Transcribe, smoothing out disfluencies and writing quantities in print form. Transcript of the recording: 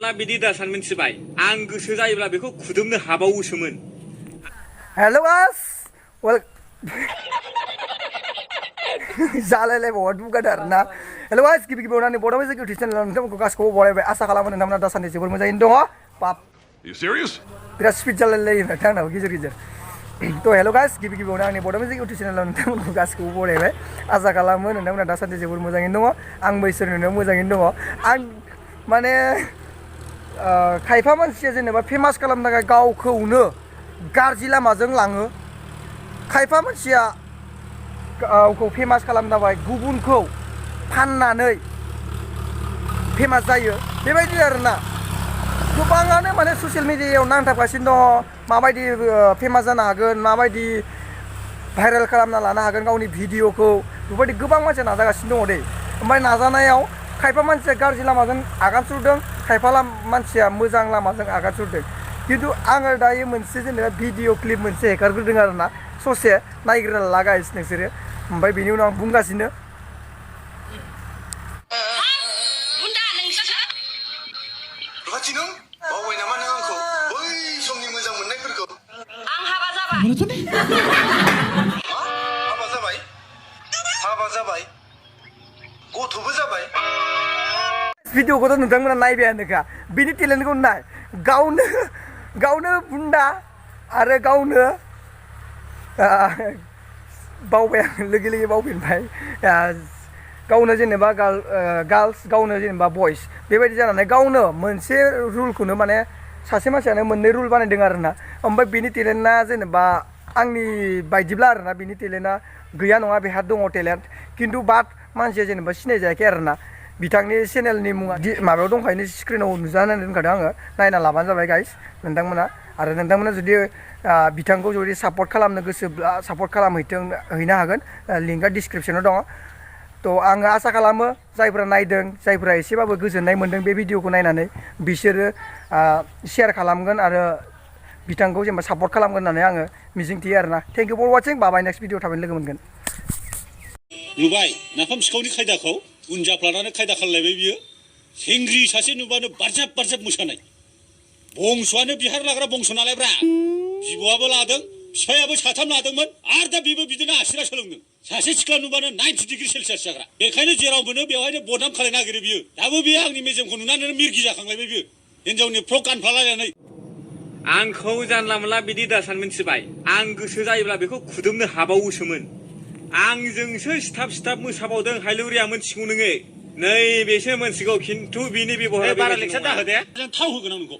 बिदि दासान मिथिबाय आं गोसो जायोब्ला बेखौ खुदुमनो हाबावोसोमोन हेलो गाइस वेल जालायलाय बहुत बुगादार ना हेलो गाइस गिबि गिबियाव नानि बड'मेज इउटिउब चेनेलाव नोंथांमोनखौ गासैखौबो बरायबाय आसा खालामो नोंथांमोना दासान्दि जोबोर मोजाङैनो दङ बाप You serious? बिराद स्पिड जालायलायो नोंथां आंनाबो गेजेर गेजेर तो हेलो गाइस गिबि गिबियावनो आंनि बड'मेज इउटिउब चेनेलाव नोंथांमोनखौ गासैखौबो बरायबाय आसा खालामो नोंथांमोना दासान्दि जोबोर मोजाङैनो दङ आंबो इसोरनि अननायाव मोजाङैनो दङ आं माने खायफा मानसिया जेनेबा फेमास खालामनो थाखाय गावखौनो गाज्रि लामाजों लाङो खायफा मानसिया गावखौ फेमास खालामनो थाखाय गुबुनखौ फाननानै फेमास जायो बेबायदि आरोना गोबाङानो माने ससियेल मिडियायाव नांथाबगासिनो दङ माबायदि फेमास जानो हागोन माबायदि भाइरेल खालामना लानो हागोन गावनि भिडिअखौ बेबायदि गोबां मानसिया नाजागासिनो दङ दै ओमफ्राय नाजानायाव खायफा मानसिया गाज्रि लामाजों आगान सुरदों खायफा मानसिया मोजां लामाजों आगान सुरदों खिन्थु आङो दायो मोनसे जेनेबा भिडिअ क्लिप मोनसे हेगारग्रोदों आरोना ससे नायग्रोना ला गाइस नोंसोरो ओमफ्राय बेनि उनाव आं बुंगासिनो भिडिअखौथ' नोंथांमोना नायबायानोखा बिनि टेलेन्टखौ नाय गावनो बुन्दा आरो गावनो बावबाय आं लोगो लोगो बावफिनबाय गावनो जेनेबा गार्लस गावनो जेनेबा बयस बेबायदि जानानै गावनो मोनसे रुलखौनो माने सासे मानसियानो मोननै रुल बानायदों आरोना ओमफ्राय बिनि टेलेन्टआ जेनेबा आंनि बायदिब्ला आरोना बिनि टेलेन्टआ गैया नङा बेहा दङ टेलेन्ट खिन्थु बाट मानसिया जेनेबा सिनायजायाखै आरोना बिथांनि चेनेलनि मुङा माबायाव दंखायो स्क्रिनाव नुजानानै दोनखादों आङो नायना लाबानो जाबाय गाइस नोंथांमोना आरो नोंथांमोना जुदि बिथांखौ जुदि सापर्ट खालामनो गोसोब्ला सापर्ट हैनो हागोन लिंकआ डिसक्रिपसनाव दङ तो आङो आसा खालामो जायफोरा नायदों जायफोरा एसेबाबो गोजोननाय मोन्दों बे भिडिअखौ नायनानै बिसोरो शेयार खालामगोन आरो बिथांखौ जेनेबा सापर्ट खालामगोन होननानै आङो मिजिंथियो आरोना थेंक इउ फर वाचिं बाबाय नेक्स्ट भिडिअ थाबैनो लोगो मोनगोन नुबाय नाफाम सिखावनि खायदाखौ उन जाफ्लानानै खायदा खालामलायबाय बियो सेंग्रि सासे नुबानो बारजाब बारजाब मोसानाय बंस'आनो बिहार लाग्रा बंस' नालायब्रा बिब'आबो लादों बिफायाबो साथाम लादोंमोन आरो दा बेबो बिदिनो आसिरा सोलोंदों सासे सिख्ला नुबानो 90 डिग्रि सेलसियास जाग्रा बेखायनो जेराव मोनो बेवहायनो बदनाम खालायनो नागिरो बियो दाबो बियो आंनि मेजेमखौ नुनानै मिरगि जाखांलायबाय बियो हिनजावनि फ्रक गानफ्लालायनानै आंखौ जानला मोनला बिदि दासान मिथिबाय आं गोसो जायोब्ला बेखौ खुदुमनो हाबावोसोमोन आंजोंसो सिथाब मोसाबावदों हायलुरिया मोनथिगौ नोङो नै बेसो मोनथिगौ खिन्थु बिनि बेबहार बारा लेक्सार दाहो दे जों थाव होगोन आं नोंखौ